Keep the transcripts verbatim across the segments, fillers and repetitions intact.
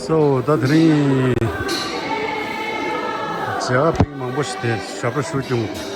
སོ་ད་དེ་རིང་མཇལ་ཁ་ཕེབས་མཁན་མང་པོ་ཞིག་དེ་ཞབས་བྲོ་ཞུ་བྱུང་།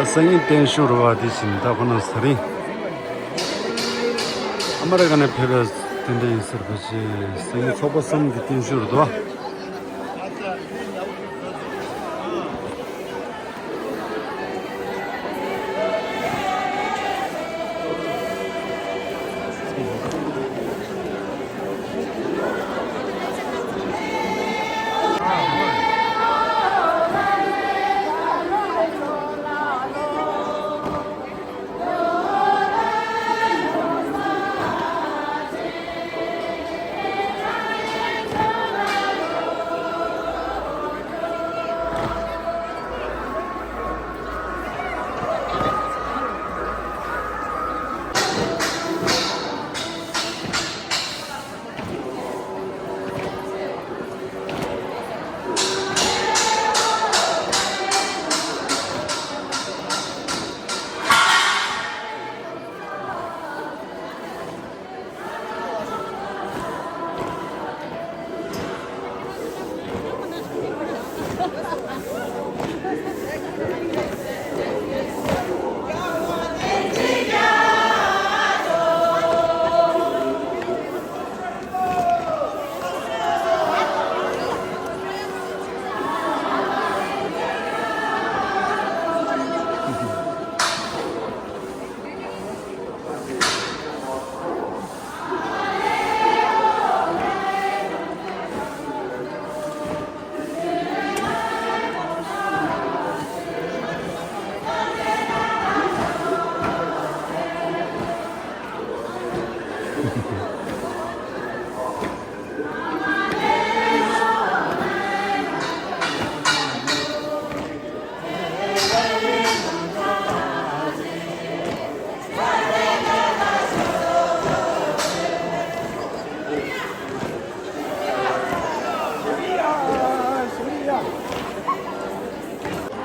ད་སང་ཉིན་བརྟན་བཞུགས་རེད་པ། དེ་བཞིན་ད་ཁོ་ན་ཟ་རིང་ཨ་མ་རི་ཀ་ནས་ཕེབས་པའི་དེ་འདྲ་ཡིན་ཟེར་བ་ཞིག་སང་ཉིན་ཚོགས་པ་གསུམ་གྱི་བརྟན་བཞུགས་རེད་དོ།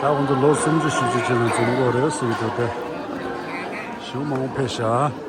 ད་ཁོང་ཚོ་ལོ་སུམ་ཅུ་བཞི་བཅུ་ཅན་ལ་འཛོམས་དགོས་རེད་ཟེར་གྱི་འདུག་སྟེ། ཞེ་པོ་མང་པོ་ཕེབས་ཤག་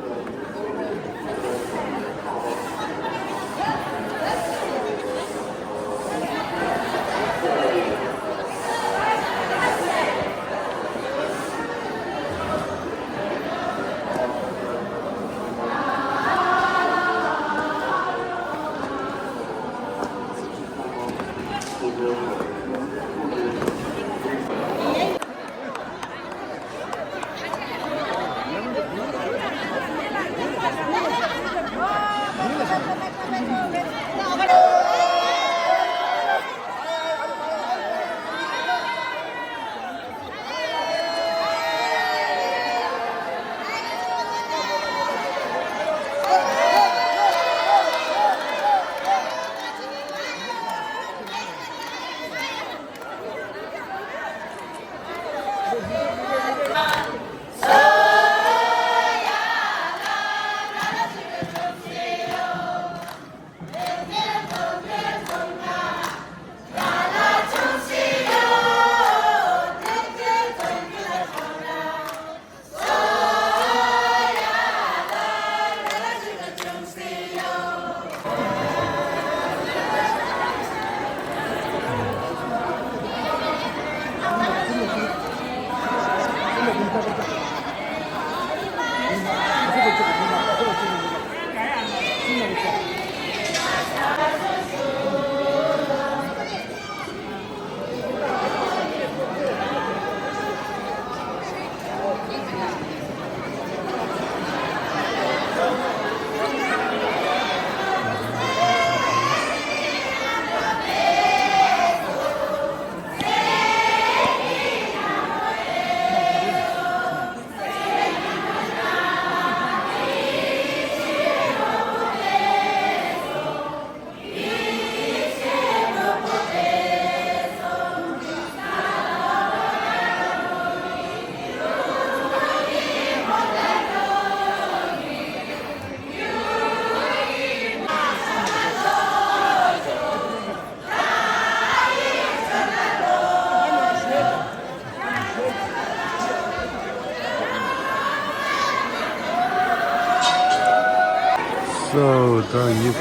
སོ་ད་ཡིན།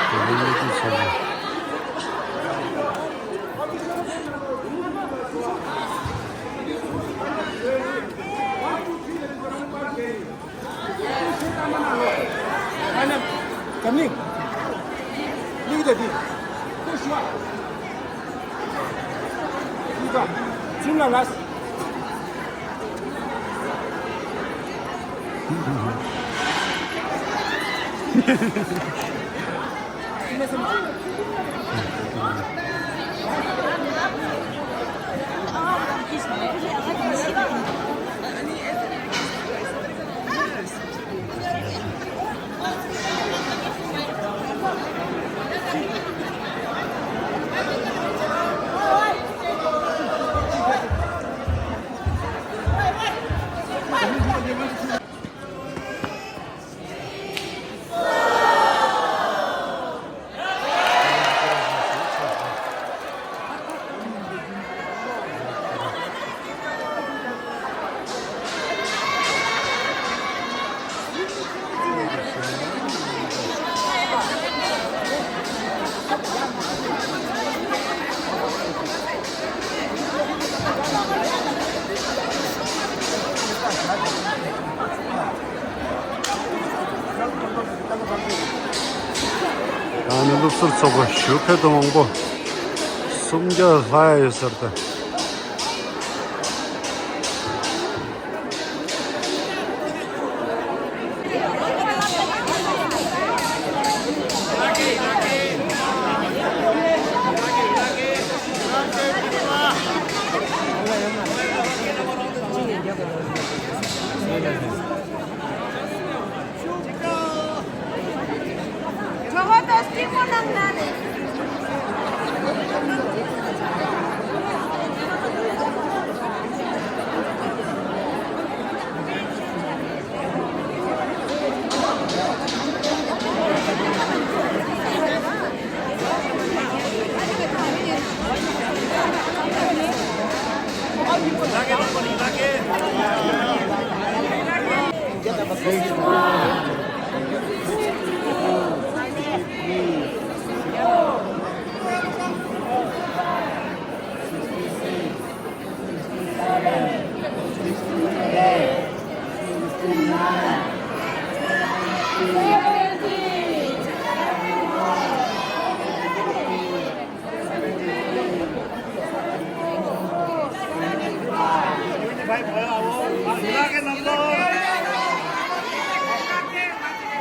དེ་ནས་གཉིས་ཀྱི་ཆ་ནས། ད་ནི་སློབ་ཟུར་ཚོགས་པ་ཞུ་ཕེབས་དང་མང་པོ་སུམ་བརྒྱ་ལྷག་ཡོད་ཟེར་ཏེ།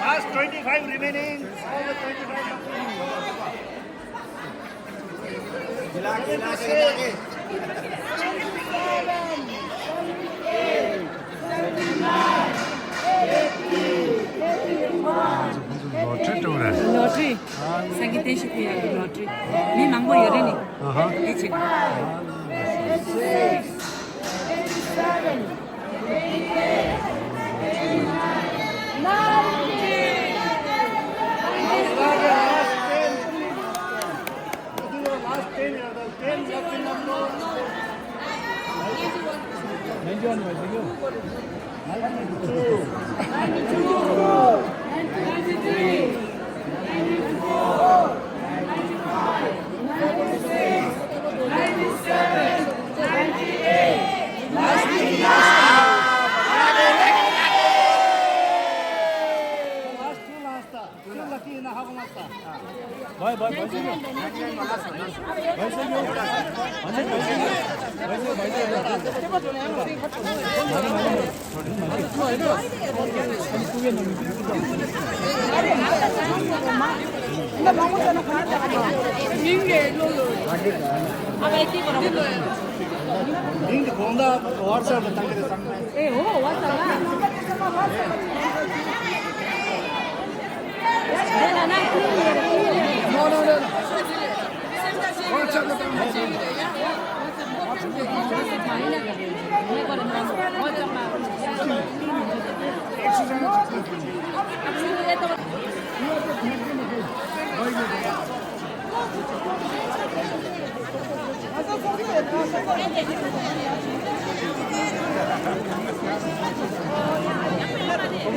Last twenty-five remaining. All the twenty-five. ལོ་ཊི་སྤྲོད་རེད། ལོ་ཊི། སངས་རྒྱས་བསྟན་བཅོས་ཕུལ་ཡག་གི་ལོ་ཊི། མི་མང་པོ་ཡོད་རེད་ནི། ཨ་ཧ། དེ་བྱེད།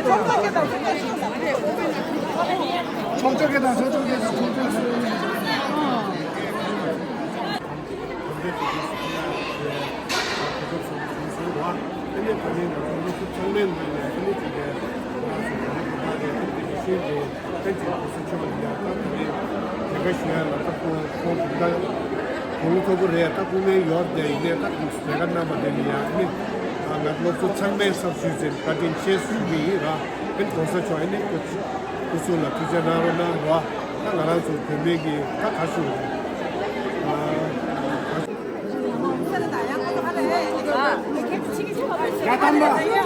ཚོགས་གཙོ་སྐད་དང་ཚོགས་གཙོ་སྐད་དང་ཚོགས་གཙོ་སྐད་དང་། ཁོང་ཚོ་གོང་ཚོགས་པ་རེད། ད་སྐུ་ངལ་ཡོད་དེ་ཡིན་ནའི་ད་ཁོང་ཚོ་ལས་ཀ་གནང་བ་དེ་ནི་ཡང་ནི་ང་སློབ་གཙོ་ཚང་མས་ཚབ་ཞུས་ཚེ་བཀའ་དྲིན་ཆེ་ཞུ་གི་ཡིན་ར། ཨེ་གོང་ས་མཆོག་ཨེ་ནི་སྐུ་སྐུ་གཟུགས་ལ་ཐུགས་རྗེ་གནང་རོགས་གནང་རོགས། ད་ང་རང་ཚོ་བོད་མི་གི་ད་ག་ཞུ་རེད། ཡ་དམ་པ།